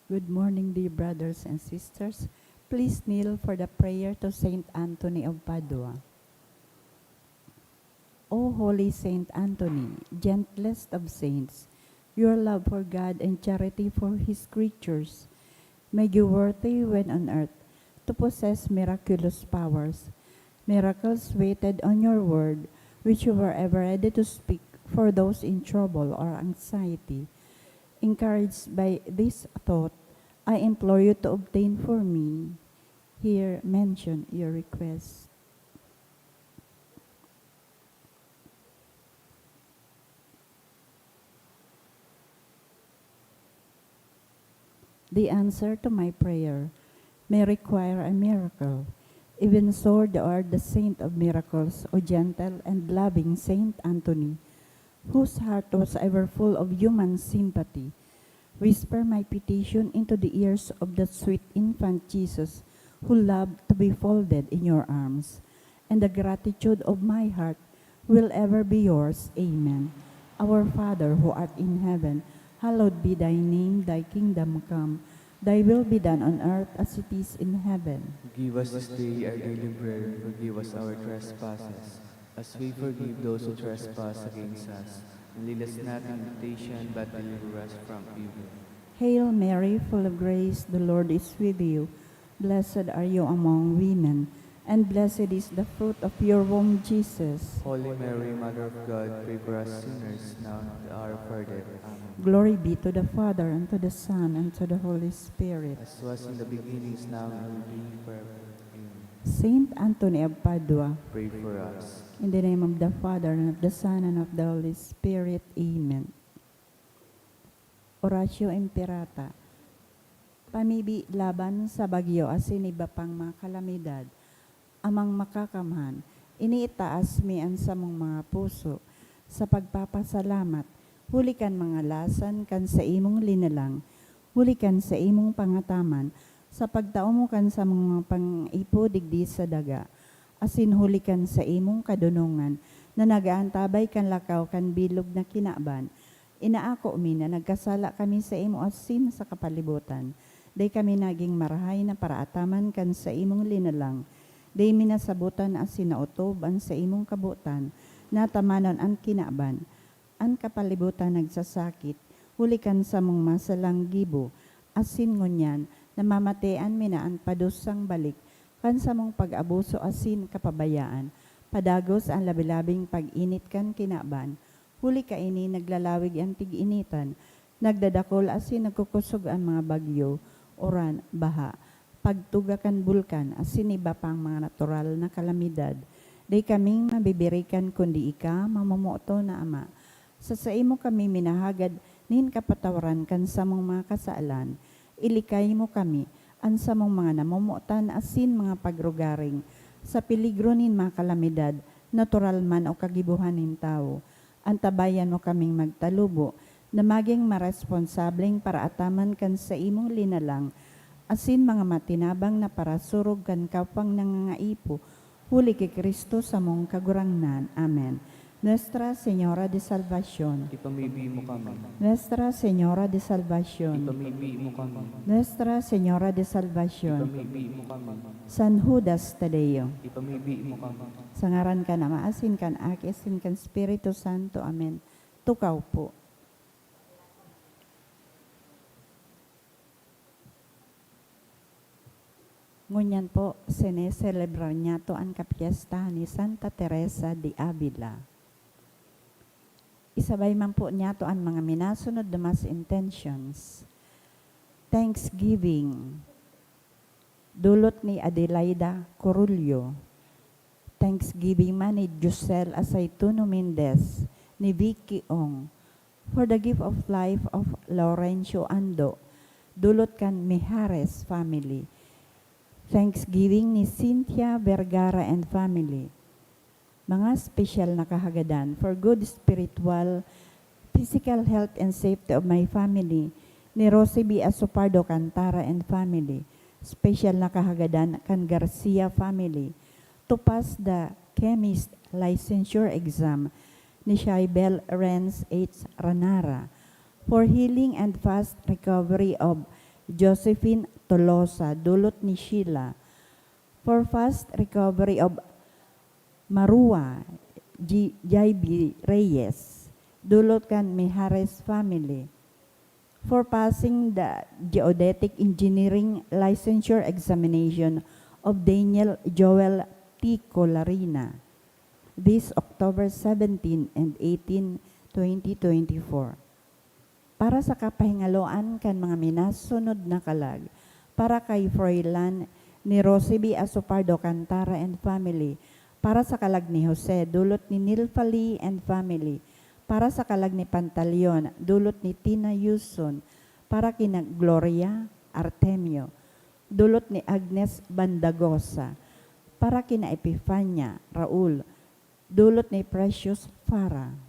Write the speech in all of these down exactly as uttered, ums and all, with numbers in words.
Good morning, dear brothers and sisters. Please kneel for the prayer to Saint Anthony of Padua. O holy Saint Anthony, gentlest of saints, your love for God and charity for His creatures made you worthy when on earth to possess miraculous powers. Miracles waited on your word, which you were ever ready to speak for those in trouble or anxiety. Encouraged by this thought, I implore you to obtain for me. Here mention your request. The answer to my prayer may require a miracle. Even so, thou art the saint of miracles, O gentle and loving Saint Anthony, whose heart was ever full of human sympathy. Whisper my petition into the ears of that sweet infant Jesus, who loved to be folded in your arms. And the gratitude of my heart will ever be yours. Amen. Our Father who art in heaven, hallowed be thy name, thy kingdom come. Thy will be done on earth as it is in heaven. Give us this day our daily bread, and forgive us our trespasses, as we forgive those who trespass against us. And lead us not in temptation, but deliver us from evil. Hail Mary, full of grace, the Lord is with you. Blessed are you among women, and blessed is the fruit of your womb, Jesus. Holy Mary, Mother of God, pray for us sinners, now and at the hour of our death. Amen. Glory be to the Father, and to the Son, and to the Holy Spirit. As was in the beginning, is now, and will be forever. Amen. Saint Anthony of Padua. Pray for us. In the name of the Father, and of the Son, and of the Holy Spirit. Amen. Oratio Imperata. Pamibi laban sa bagyo asin iba pang mga kalamidad. Amang Makakamhan, iniitaas mi an samong mga puso sa pagpapasalamat huli kan mga lasan kan saimong linalang, huli kan saimong pangataman, sa pagtao mo kan samong mga pangaipo digdi sa daga, asin huli kan saimong kadonongan na nag-aantabay kan lakaw kan bilog na kinaban. Inaako mi na nagkasala kami saimo asin sa kapalibotan. Dai kami nagin marahay na paraataman kan saimong linalang. Dai mi nasabotan asin naotob an saimong kabotan na atamanon an kinaban. An kapalibotan nagsasakit huli kan samong masalang gibo, asin ngunyan namamatean mi na an padusang balik kan samong pag-abuso asin kapabayaan. Padagos an labi-labing pag-init kan kinaban. Huli kaini, naglalawig an tig-initan, nagdadakol asin nagkukosog an mga bagyo, uran, baha, pagtuga kan bulkan, asin iba pang mga natural na kalamidad. Dai kaming mabibirikan kundi ika, mamomoton na Ama. Sa saimo kami minahagad nin kapatawaran kan samong mga kasalan. Ilikay mo kami, an samong mga namomotan asin mga pagrugaring, sa peligro nin mga kalamidad, natural man o kagibohan nin tawo. Antabayan mo kaming magtalubo na magin maresponsableng paraataman kan saimong linalang asin mga matinabang na parasurog kan kapwang nangangaipo, huli ki Cristo samong Kagurangnan. Amen. Nuestra Señora de Salvacion. Ipamibi mo kami. Nuestra Señora de Salvacion. Ipamibi mo kami. Nuestra Señora de Salvacion. Ipamibi mo kami. San Judas Tadeo. Ipamibi mo kami. Sa ngaran kan Ama, asin kan Aki, asin kan Espiritu Santo. Amen. Tukaw po. Ngunyan po, sineselebrar niyato an kapyestahan ni Santa Teresa de Avila. Isabay man po niyato an mga minasunod na mass intentions. Thanksgiving. Dulot ni Adelaida Corullo. Thanksgiving man ni Josel Asaytuno Mendez, ni Vicky Ong, for the gift of life of Laurencio Ando, dulot kan Mijares family. Thanksgiving ni Cynthia Vergara and family. Mga special na kahagadan for good spiritual, physical health and safety of my family, ni Rosie B. Asopardo Cantara and family. Special na kahagadan kan Garcia family. To pass the chemist licensure exam ni Shaibel Renz H. Ranara. For healing and fast recovery of Josephine Tolosa, dulot ni Sheila. For fast recovery of Marua, G-, J B Reyes, dulot kan Mijares family. For passing the Geodetic Engineering Licensure Examination of Daniel Joel Tico Larina, this October seventeen and eighteen, twenty twenty-four. Para sa kapahingaloan kan mga minasunod na kalag, para kay Froilan ni Rosiby Asopardo Cantara and family, para sa kalag ni Jose, dulot ni Nilfali and family, para sa kalag ni Pantaleon, dulot ni Tina Yuson, para kina Gloria Artemio, dulot ni Agnes Bandagosa, para kina Epifania Raul, dulot ni Precious Farah.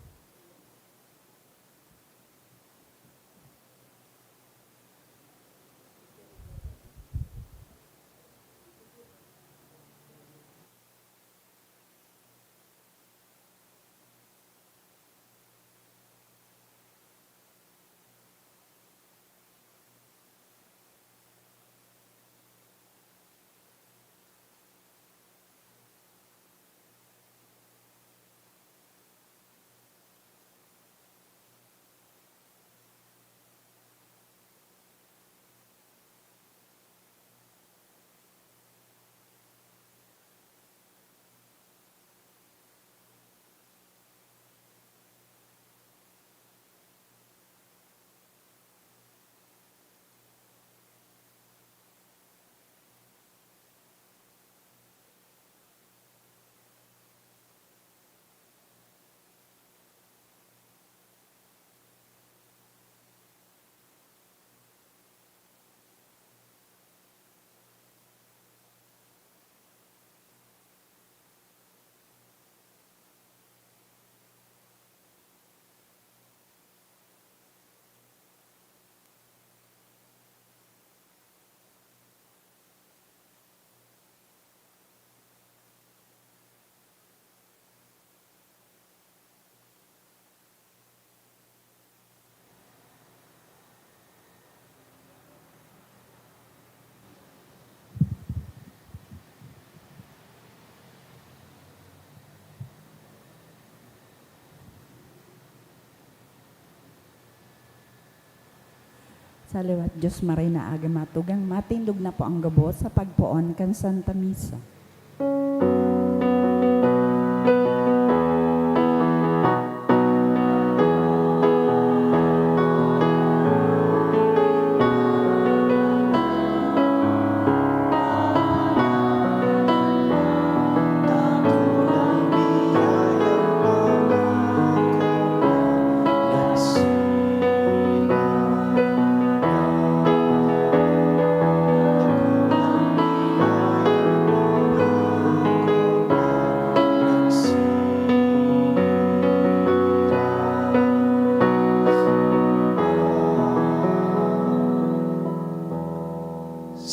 Sa liwat Dios, maray na aga matugang, matindog na po ang gabos sa pagpoon kan Santa Misa.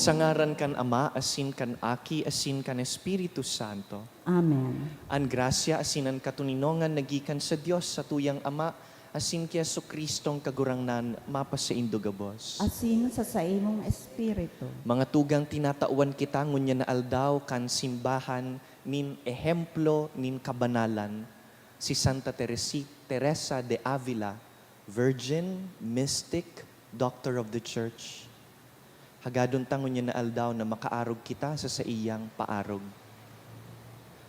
Sa ngaran kan Ama, asin kan Aki, asin kan Espiritu Santo. Amen. An grasya asin an katoninongan nagikan sa Dios, sa tuyang Ama, asin ki Jesu-Cristong Kagurangnan, mapasaindo gabos. Asin sa saimong espiritu. Mga tugang, tinatawan kita ngunyan na aldaw kan simbahan nin ehemplo nin kabanalan, si Santa Teresi-, Teresa de Avila, Virgin, Mystic, Doctor of the Church. Hagadon ta ngunyan na aldaw na makaarog kita sa saiyang paarog.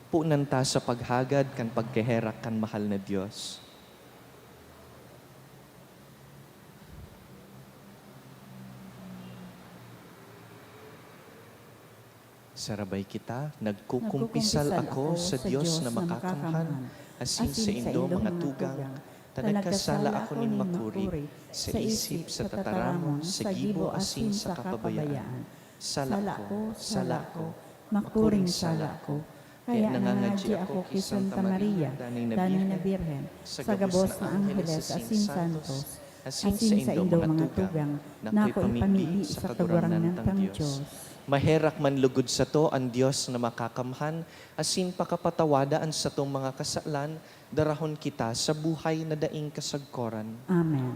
Punan ta sa paghagad kan pagkaherak kan mahal na Dios. Sarabay kita, nagkukumpisal ako sa Dios na makakamhan, asin saindo, mga tugang, ta nagkasala ako nin makuri, sa isip, sa tataramon, sa gibo, asin sa kapabayaan. Sala ko, sala ko, makuring sala ko. Kaya nangangadyi ako ki Santa Maria, danay na Birhen, sa gabos na angheles asin santos, asin saindo, mga tugang, na ako ipamibi sa Kagurangnan tang Dios. Maherak man lugod sato an Dios na makakamhan, asin pakapatawada an satong mga kasalan, darahon kita sa buhay na daing kasagkoran. Amen.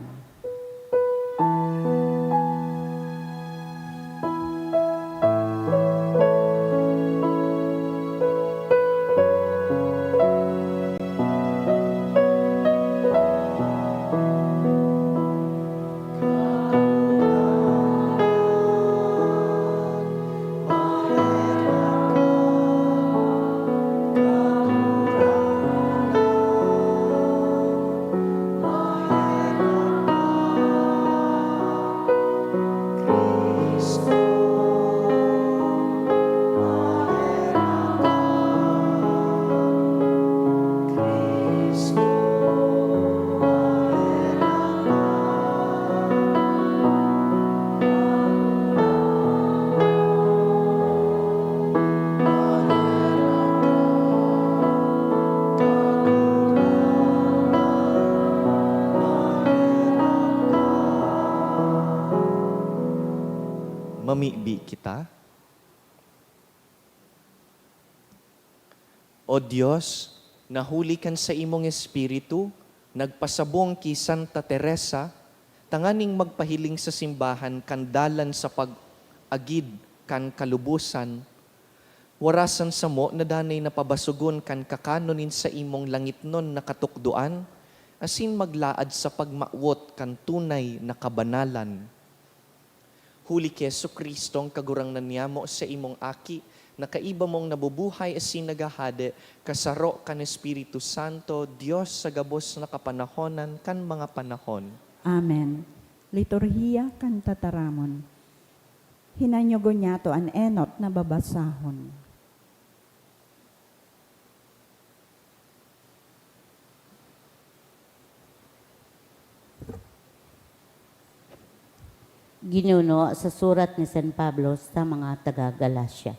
Mamibi kita. O Dios, na huli kan saimong Espiritu, nagpasabong ki Santa Teresa, tanganing magpahiling sa simbahan kan dalan sa pag-agid kan kalubosan, warasan samo na danay na pabasogon kan kakanon nin saimong langitnon na katukdoan, asin maglaad sa pagmawot kan tunay na kabanalan. Huli ki Jesu-Cristo, an Kagurangnan niyamo, saimong Aki, na kaiba mong nabubuhay asin naghahade, kasaro kan Espiritu Santo, Dios sa gabos na kapanahonan kan mga panahon. Amen. Liturhiya kan Tataramon. Hinanyogon niyato an enot na babasahon. Ginuno sa surat ni San Pablo sa mga taga Galacia.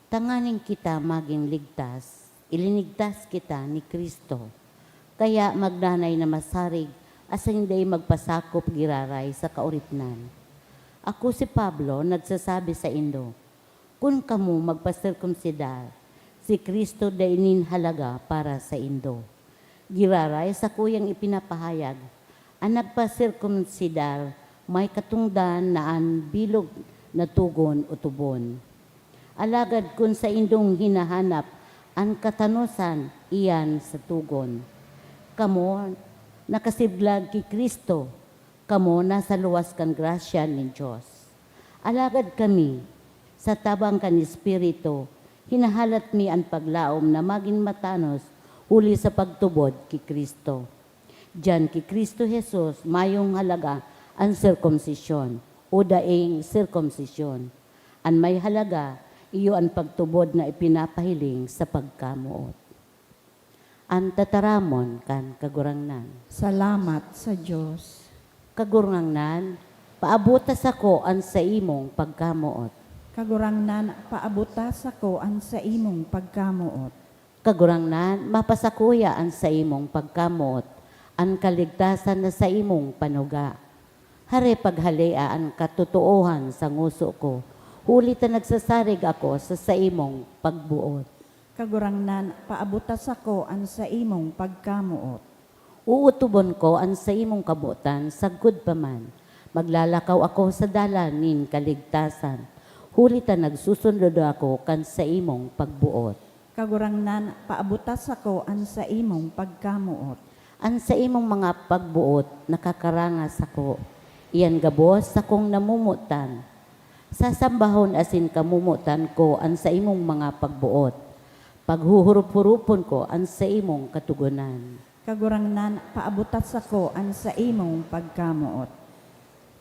Tanganing kita magin ligtas, ilinigtas kita ni Cristo. Kaya magdanay na masarig asin dai magpasakop giraray sa kaoripnan. Ako si Pablo nagsasabi saindo, kun kamo magpaserkomsidar, si Cristo dai nin halaga para saindo. Giraray sakuyang ipinapahayag, an nagpaserkomsidar may katongdan na an bilog na togon otobon. Alagad kun saindong hinahanap an katanosan, iyan sa togon, kamo nakasiblag ki Cristo, kamo nasa luwas kan grasya nin Dios. Alagad kami, sa tabang kan Espiritu, hinahalat mi an paglaom na magin matanos huli sa pagtubod ki Cristo. Diyan ki Cristo Jesus mayong halaga an sirkumsisyon o daing sirkumsisyon. An may halaga, iyo an pagtubod na ipinapahiling sa pagkamoot. An tataramon kan Kagurangnan. Salamat sa Dios. Kagurangnan, paabota sako an saimong pagkamoot. Kagurangnan, paabota sako an saimong pagkamoot. Kagurangnan, mapasakuya an saimong pagkamoot, an kaligtasan na saimong panuga. Hare paghalea an katotoohan sa ngoso ko, huli ta nagsasarig ako sa saimong pagboot. Kagurangnan, paabota sako an saimong pagkamoot. Uotobon ko an saimong kabotan sagkod pa man. Maglalakaw ako sa dalan nin kaligtasan, huli ta nagsusunod ako kan saimong pagboot. Kagurangnan, paabota sako an saimong pagkamoot. An saimong mga pagboot nakakaranga sako. Iyan gabos sakong namomotan. Sasambahon asin kamomotan ko an saimong mga pagboot. Paghuhurup-hurupon ko an saimong katogonan. Kagurangnan, paabota sako an saimong pagkamoot.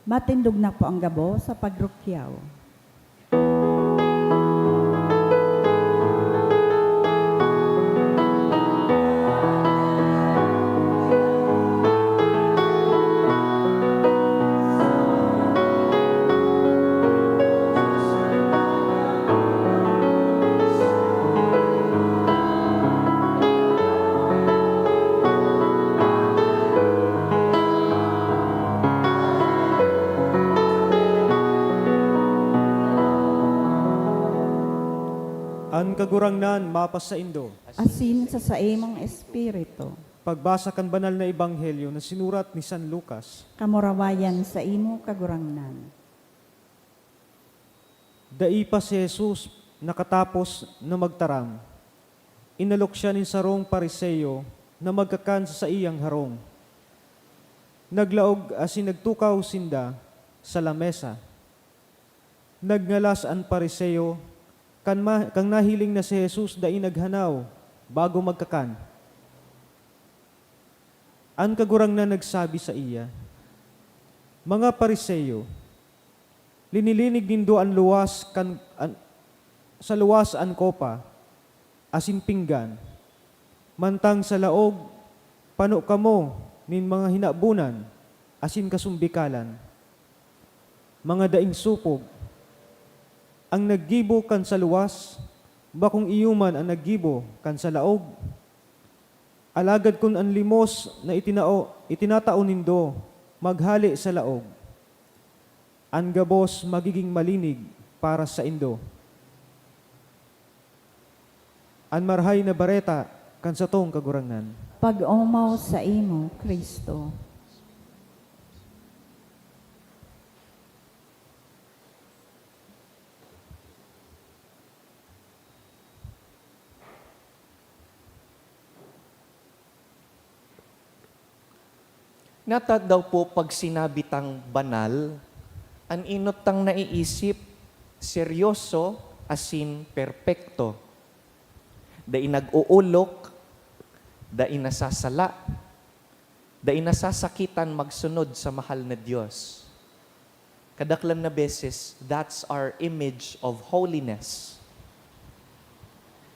Matindog na po ang gabos sa pagrukyaw. An Kagurangnan mapasaindo. Asin sa saimong espiritu. Pagbasa kan Banal na Ebanghelyo na sinurat ni San Lucas. Kamurawayan saimo, Kagurangnan. Dai pa si Jesus nakatapos na magtaram, inalok siya nin sarong Fariseo na magkakan sa saiyang harong. Naglaog asin nagtukaw sinda sa lamesa. Nagngalas an Fariseo kan ma-, kan nahiling na si Jesus dai naghanaw bago magkakan. An Kagurangnan nagsabi saiya, "Mga Fariseo, linilinig nindo an luwas kan, an, sa luwas an kopa asin pinggan, mantang sa laog pano kamo nin mga hinabonan asin kasumbikalan." Mga daing sopog. An naggibo kan sa luwas, bakong iyo man an naggibo kan sa laog? Alagad kun an limos na itinao, itinatao nindo maghale sa laog, An gabos magiging malinig para saindo. An Marahay na Bareta kan satong Kagurangnan. Pag-omaw saimo, Cristo. Nata daw po pag sinabi tang banal, an enot tang naiisip, seryoso asin perpekto. Dai nag-oolok, dai nasasala, dai nasasakitan magsunod sa mahal na Dios. Kadaklan na beses, that's our image of holiness.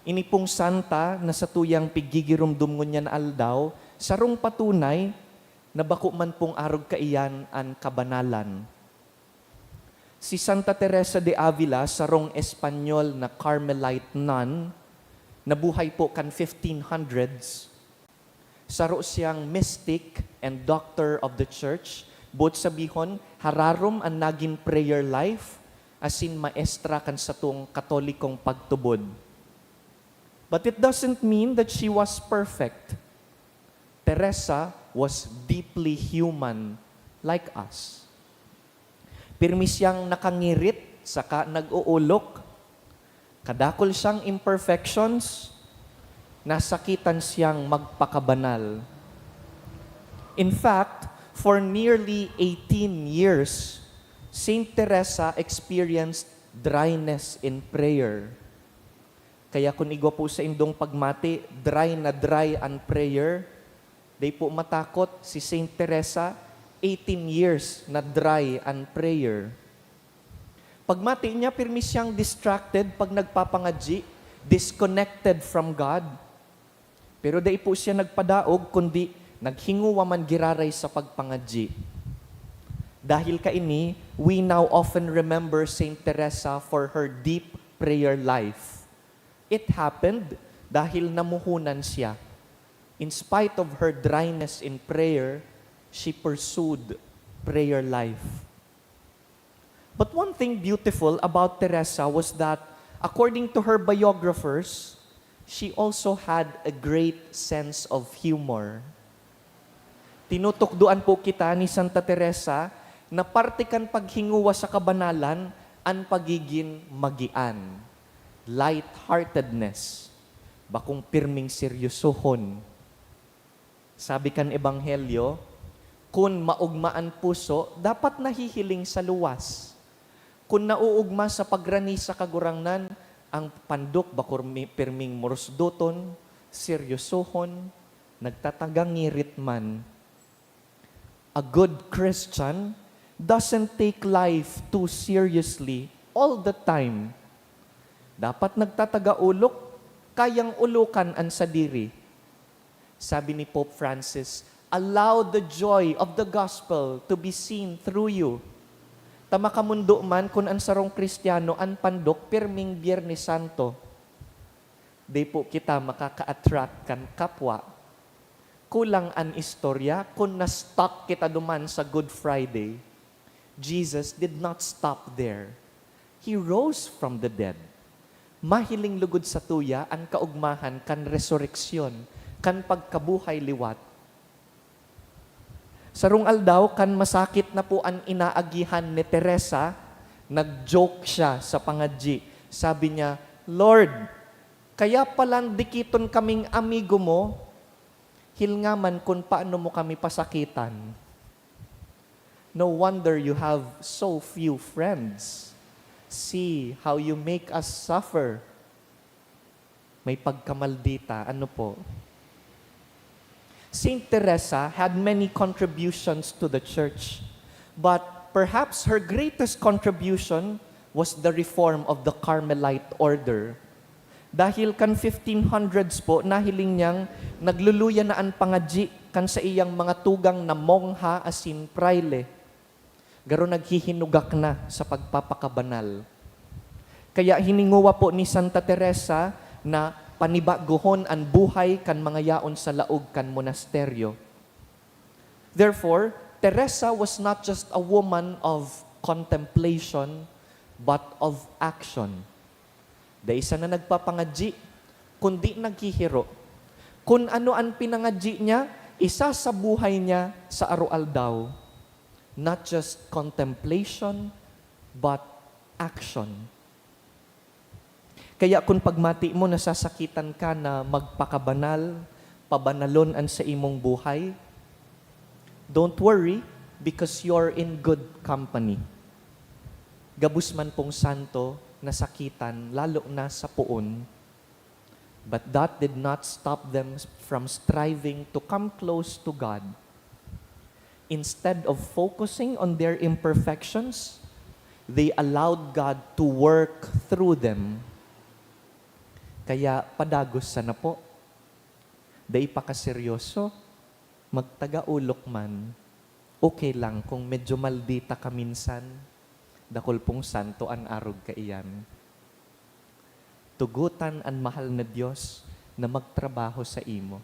Ini pong santa na satuyang piggigiromdom ngunyan na aldaw, sarong patunay na bako man pong arog kaiyan an kabanalan. Si Santa Teresa de Avila, sarong Espanyol na Carmelite nun, nabuhay po kan fifteen hundreds. Saro siyang mystic and doctor of the church, boot sabihon, hararom an nagin prayer life, asin maestra kan satong Katolikong pagtubod. But it doesn't mean that she was perfect. Teresa was deeply human, like us. Pirmi siyang nakangirit saka nag-oolok. Kadakul siyang imperfections, nasakitan siyang magpakabanal. In fact, for nearly eighteen years, Saint Teresa experienced dryness in prayer. Kaya kun igwa po saindong pagmati, dry na dry an prayer, dai po matakot, si Saint Teresa, eighteen years na dry an prayer. Pagmati niya, pirmi siyang distracted pag nagpapangadyi, disconnected from God. Pero dai po siya nagpadaog, kundi naghinguwa man giraray sa pagpangadyi. Dahil kaini, we now often remember Saint Teresa for her deep prayer life. It happened dahil namuhunan siya. In spite of her dryness in prayer, she pursued prayer life. But one thing beautiful about Teresa was that, according to her biographers, she also had a great sense of humor. Tinutukdoan po kita ni Santa Teresa na parte kan paghinguwa sa kabanalan an pagigin magian, light-heartedness, bakong pirming seryosohon. Sabi kan Ebanghelyo, "Kun maogma an puso, dapat nahihiling sa luwas. Kun nauugma sa pagrani sa Kagurangnan, ang pandok bako mi-, pirming murusdoton, seryosohon, nagtatangangirit man." A good Christian doesn't take life too seriously all the time. Dapat nagtatagaolok, kayang olokan an sadiri. Sabi ni Pope Francis, "Allow the joy of the gospel to be seen through you." Ta makamondo man kun an sarong Kristiyano an pandok pirming Biyernes Santo. Di po kita makaka-attract kan kapwa. Kulang an istorya kun na-stuck kita duman sa Good Friday. Jesus did not stop there. He rose from the dead. Mahiling lugod satuya an kaogmahan kan resureksyon, kan pagkabuhay liwat. Sarong aldaw, kan masakit na po an inaagihan ni Teresa, nag-joke siya sa pangadyi. Sabi niya, "Lord, kaya palan dikiton kaming amigo mo? Hilnga man kun paano mo kami pasakitan." No wonder you have so few friends. See how you make us suffer. May pagkamaldita, ano po? Saint Teresa had many contributions to the church, but perhaps her greatest contribution was the reform of the Carmelite order. Dahil kan fifteen hundreds po, nahiling niyang nagluluya na an pangadyi kan saiyang mga tugang na mongha asin prayle. Garo naghihinugak na sa pagpapakabanal. Kaya hininguwa po ni Santa Teresa na panibagohon an buhay kan mga yaon sa laog kan monasteryo. Therefore, Teresa was not just a woman of contemplation, but of action. Dai sana nagpapangadyi, kundi naghihiro. Kun ano an pinangadyi niya, isasabuhay niya sa aroaldaw. Not just contemplation, but action. Kaya kun pagmati mo nasasakitan ka na magpakabanal, pabanalon an saimong buhay, don't worry, because you're in good company. Gabos man pong santo nasakitan, lalo na sa poon. But that did not stop them from striving to come close to God. Instead of focusing on their imperfections, they allowed God to work through them. Kaya padagos sana po. Dai pa kaseryoso, magtagaulok man. Okay lang kung medyo maldita ka minsan. Dakul pong santo an arog kaiyan. Tugotan an mahal na Dios na magtrabaho sa imo.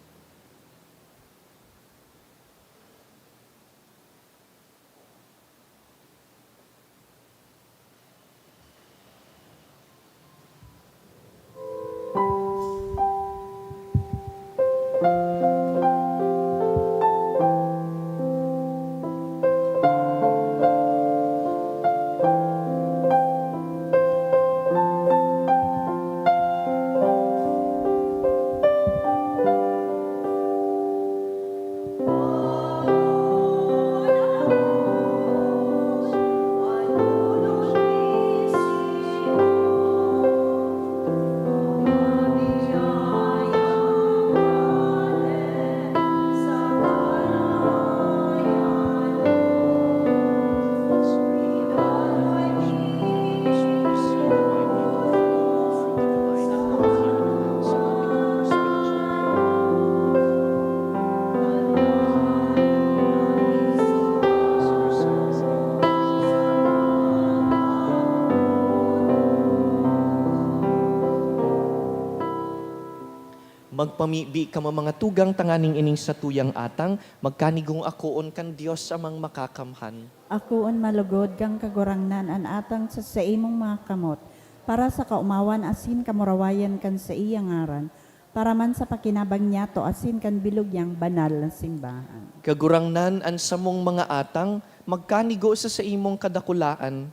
Magpamibi kamo, mga tugang, tanganing ining satuyang atang magkanigong akoon kan Dios Amang Makakamhan. Akoon malugod kan Kagurangnan an atang sa saimong mga kamot, para sa kaomawan asin kamurawayan kan saiyang ngaran, para man sa pakinabang niyato asin kan bilog niyang banal na simbahan. Kagurangnan, an samong mga atang magkanigo sa saimong kadakulaan,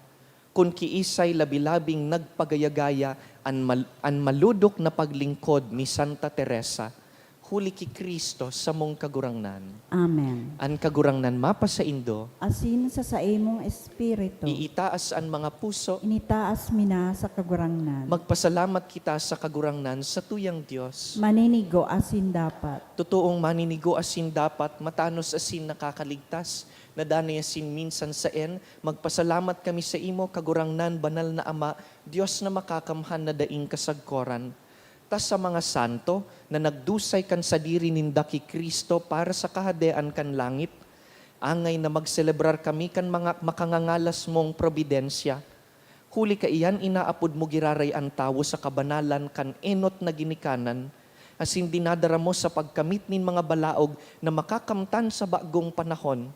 kun kiisay labi-labing nagpagaya-gaya an mal-, an malodok na paglingkod ni Santa Teresa, huli ki Cristo, samong Kagurangnan. Amen. An Kagurangnan mapasaindo. Asin sa saimong espiritu. Iitaas an mga puso. Initaas mi na sa Kagurangnan. Magpasalamat kita sa Kagurangnan, satuyang Dios. Maninigo asin dapat. Totoong maninigo asin dapat, matanos asin nakakaligtas, na danay asin minsan saen, magpasalamat kami saimo, Kagurangnan, Banal na Ama, Dios na Makakamhan na daing kasagkoran. Ta sa mga santo na nagdusay kan sadiri ninda ki Cristo para sa Kahadean kan langit, angay na magselebrar kami kan mga makangangalas mong probidensya. Huli kaiyan, inaapod mo giraray an tawo sa kabanalan kan enot na ginikanan, asin dinadara mo sa pagkamit nin mga balaog na makakamtan sa bagong panahon.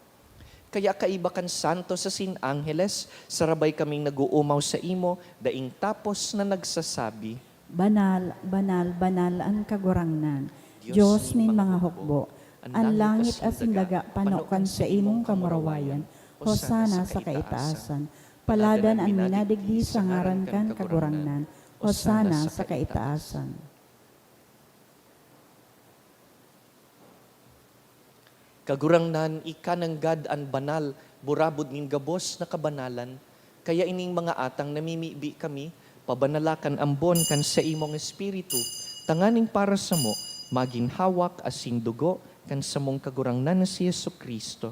Kaya kaiba kan santos asin angheles, sarabay kaming nag-oomaw saimo, daing tapos na nagsasabi, "Banal, banal, banal an Kagurangnan, Dios nin mga hukbo. An langit asin daga pano kan saimong kamurawayan. Hosana sa kaitaasan. Paladan an minadigdi sa ngaran kan Kagurangnan. Hosana sa kaitaasan." Kagurangnan, ika nanggad an banal, burabod nin gabos na kabanalan. Kaya ining mga atang namimibi kami, pabanala kan ambon kan saimong Espiritu, tanganing para samo magin hawak asin dugo kan samong Kagurangnan na si Jesu-Cristo.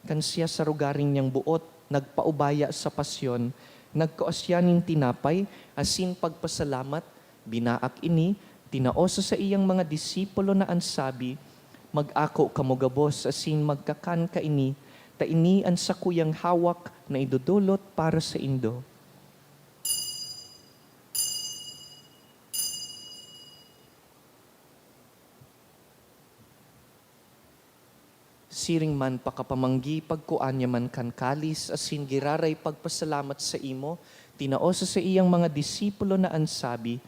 Kan siya sa rogaring niyang boot nagpaubaya sa pasyon, nagkua siya nin tinapay asin pagpasalamat, binaak ini, tinao sa saiyang mga disipulo na an sabi, "Mag-ako kamo gabos asin magkakan kaini, ta ini an sakuyang hawak na idodolot para saindo." Siring man pakapamanggi, pagkua niya man kan kalis asin giraray pagpasalamat saimo, tinao sa saiyang mga disipulo na an sabi,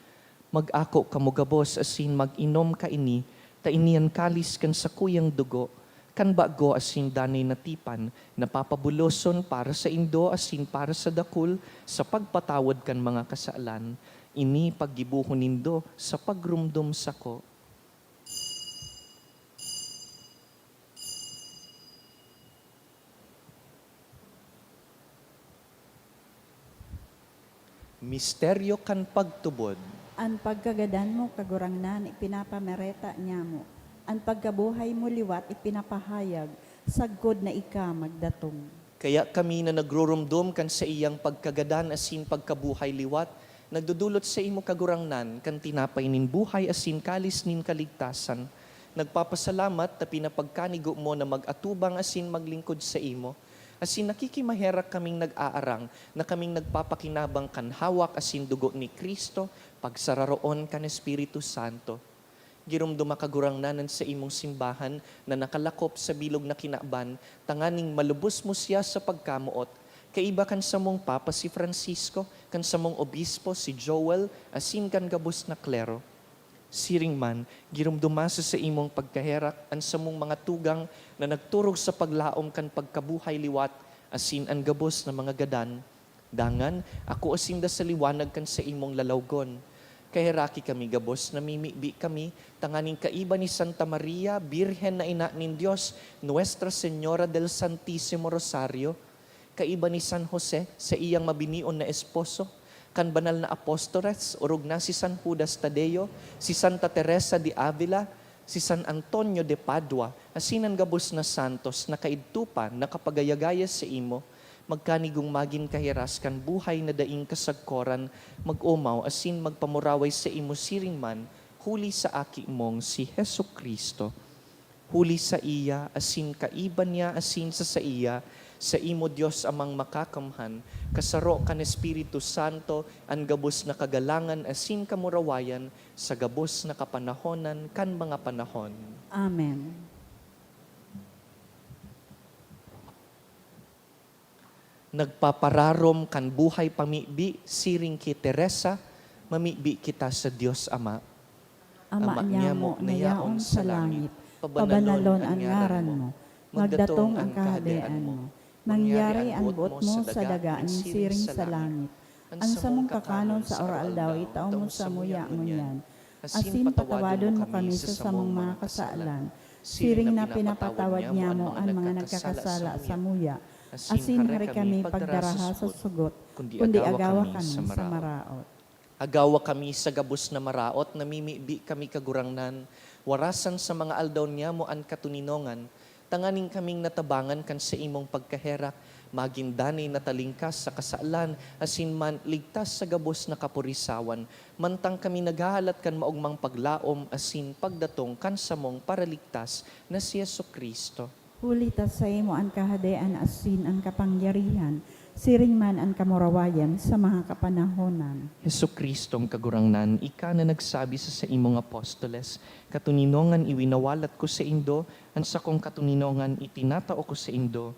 "Mag-ako kamo gabos asin mag-inom kaini, ta ini an kalis kan sakuyang dugo, kan bago asin danay na tipan, na papabuloson para saindo asin para sa dakul sa pagpatawad kan mga kasalan. Ini paggibohon nindo sa pagromdom sako." Misteryo kan pagtubod. An pagkagadan mo, Kagurangnan, ipinapamareta niamo. An pagkabuhay mo liwat ipinapahayag, sagkod na ika magdatong. Kaya kami na nagruromdom kan saiyang pagkagadan asin pagkabuhay liwat, nagdodolot saimo, Kagurangnan, kan tinapay nin buhay asin kalis nin kaligtasan. Nagpapasalamat ta pinapagkanigo mo na mag-atubang asin maglingkod saimo. Asin nakikimaherak kaming nag-aarang na kaming nagpapakinabang kan hawak asin dugo ni Cristo, pagsararoon kan Espiritu Santo. Giromdoma, Kagurangnan, an saimong simbahan na nakalakop sa bilog na kinaban, tanganing malubos mo siya sa pagkamoot, kaiba kan samong Papa si Francisco, kan samong obispo si Joel, asin kan gabos na klero. Siring man, giromdoma sa saimong pagkaherak an samong mga tugang na nagturog sa paglaom kan pagkabuhay liwat, asin an gabos na mga gadan. Dangan, akoa sinda sa liwanag kan saimong lalawgon. Kaheraki kami gabos na mimibi kami tanganing kaiba ni Santa Maria, Birhen na Ina nin Dios, Nuestra Señora del Santísimo Rosario, kaiba ni San Jose, saiyang mabinion na esposo, kan banal na apostoles, orog na si San Judas Tadeo, si Santa Teresa de Avila, si San Antonio de Padua, asin an gabos na santos na kaidto pa nakapagayagaya saimo, magkanigong magin kahiras kan buhay na daing kasagkoran, mag-omaw asin magpamuraway saimo siring man, huli sa Aki mong si Jesu-Cristo. Huli saiya, asin kaiba niya, asin sa saiya, saimo, Dios Amang Makakamhan, kasaro kan Espiritu Santo, an gabos na kagalangan asin kamurawayan sa gabos na kapanahonan kan mga panahon. Amen. Nagpapararom kan buhay pamibi, siring ki Teresa, mamibi kita sa Dios Ama. Ama niamo na yaon sa langit, pabanalon an ngaran mo. Magdatong an Kahadean mo. Mangyari an boot mo sa daga nin siring sa langit. An samong kakanon sa aroaldaw itao mo samuya ngunyan. Asin patawadon mo kami sa samong mga kasalan, siring na pinapatawad niamo an mga nagkakasala samuya. Asin hare kami pagdaraha sa sugot, kundi agawa kami sa maraot. Agawa kami sa gabos na maraot, namimibi kami, Kagurangnan, warasan sa mga aldaw niamo an katoninongan, tanganing kaming natabangan kan saimong pagkaherak, magin danay na talingkas sa kasalan, asin man ligtas sa gabos na kaporisawan, mantang kami naghahalat kan maogmang paglaom asin pagdatong kan samong Paraligtas na si Jesu-Cristo. Huli ta saimo an kahadean asin an kapangyarihan, siring man an kamurawayan sa mga kapanahonan. Jesu-Cristong Kagurangnan, ika na nagsabi sa saimong apostoles, "Katoninongan iwinawalat ko saindo, an sakong katoninongan itinatao ko saindo."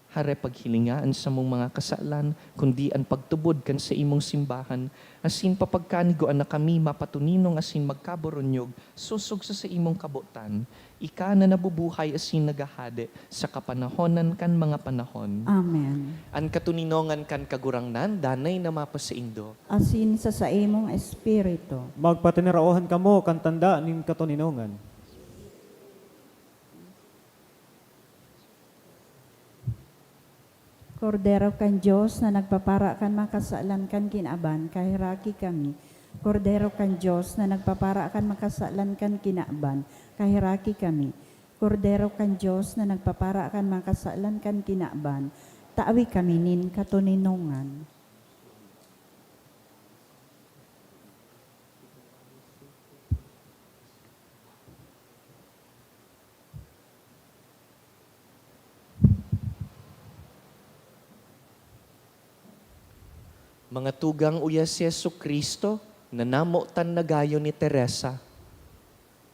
Hare paghilinga an samong mga kasalan, kundi an pagtubod kan saimong simbahan, asin papagkanigoan na kami mapatoninong asin magkaboronyog sosog sa saimong kabotan, ika na nabubuhay asin naghahade sa kapanahonan kan mga panahon. Amen. An katoninongan kan Kagurangnan danay na mapasaindo. Asin sa saimong espiritu. Magpatiniraohan kamo kan tanda nin katoninongan. Kordero kan Dios na nagpapara kan mga kasalan kan kinaban, kaheraki kami. Kordero kan Dios na nagpapara kan mga kasalan kan kinaban, kaheraki kami. Kordero kan Dios na nagpapara kan mga kasalan kan kinaban, tawi kami nin katoninongan. Mga tugang, uya si Jesu-Cristo, nanamotan na gayo ni Teresa.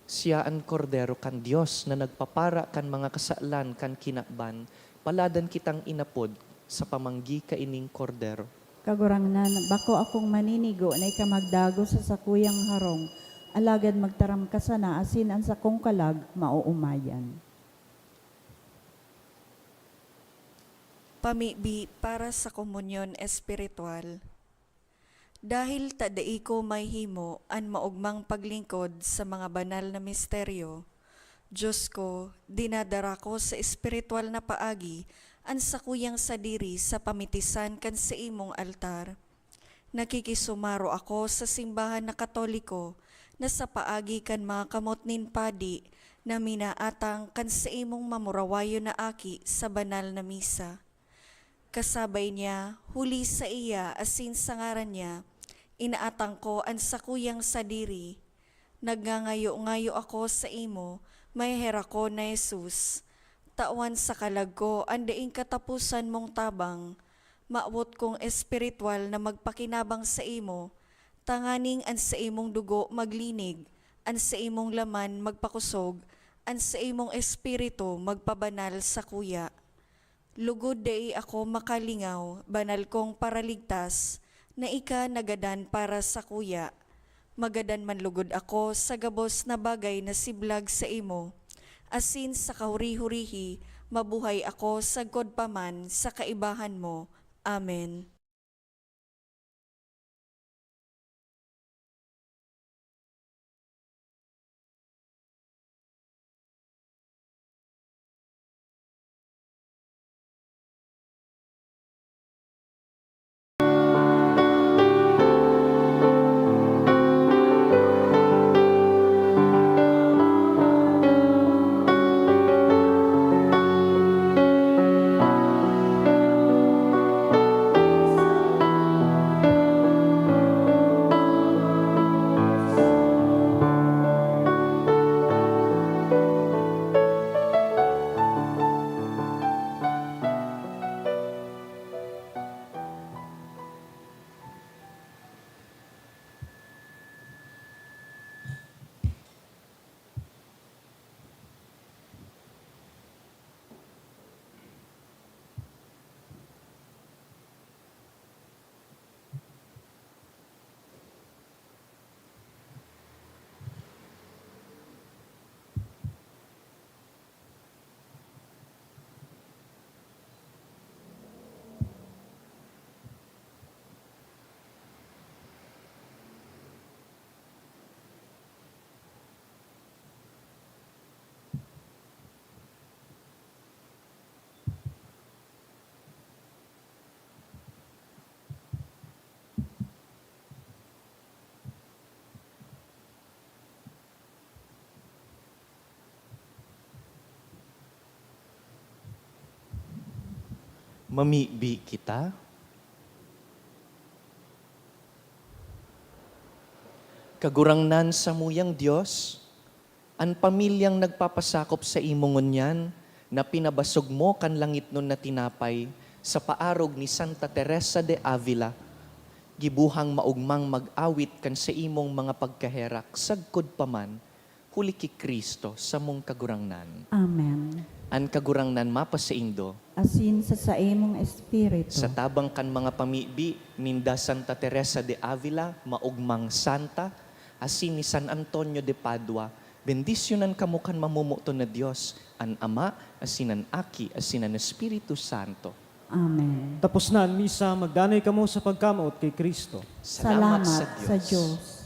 Siya an Kordero kan Dios na nagpapara kan mga kasalan kan kinaban, paladan kitang inapod sa pamanggi kaining Kordero. Kagurangnan, bako akong maninigo na ika magdagos sa sakuyang harong, alagad magtaram ka sana asin an sakong kalag maoomayan. Pamibi para sa komunyon espiritual. Dahil ta dai ko mahimo an maogmang paglingkod sa mga banal na misteryo, Dios ko, dinadara ko sa espiritual na paagi an sakuyang sadiri sa pamitisan kan saimong altar. Nakikisumaro ako sa simbahan na Katoliko na sa paagi kan mga kamot nin padi na minaatang kan saimong mamurawayon na aki sa banal na misa. Kasabay niya, huli saiya asin sa ngaran niya, inaatang ko an sakuyang sadiri. Nagngangayo-ngayo ako saimo, maheherakon na Jesus. Tawan sa kalag ko an daing kataposan mong tabang. Mawot kong espiritual na magpakinabang saimo, tanganing an saimong dugo maglinig, an saimong laman magpakosog, an saimong espiritu magpabanal sakuya. Lugod dai ako makalingaw, banal kong Paraligtas, na ika nagadan para sakuya. Magadan man lugod ako sa gabos na bagay na siblag saimo, asin sa kahuri-hurihi mabuhay ako sagkod pa man sa kaibahan mo. Amen. Mamibi kita. Kagurangnan samuyang Dios, an pamilyang nagpapasakop saimo ngunyan na pinabasog mo kan langitnon na tinapay sa paarog ni Santa Teresa de Avila, gibohang maogmang mag-awit kan saimong mga pagkaherak sagkod pa man, huli ki Cristo, samong Kagurangnan. Amen. An Kagurangnan mapasaindo. Asin sa saimong espiritu. Sa tabang kan mga pamibi ninda Santa Teresa de Avila, maogmang santa, asin ni San Antonio de Padua, bendisyonan kamo kan mamomoton na Dios, an Ama, asin an Aki, asin an Espiritu Santo. Amen. Tapos na an misa, magdanay kamo sa pagkamoot ki Cristo. Salamat sa Dios.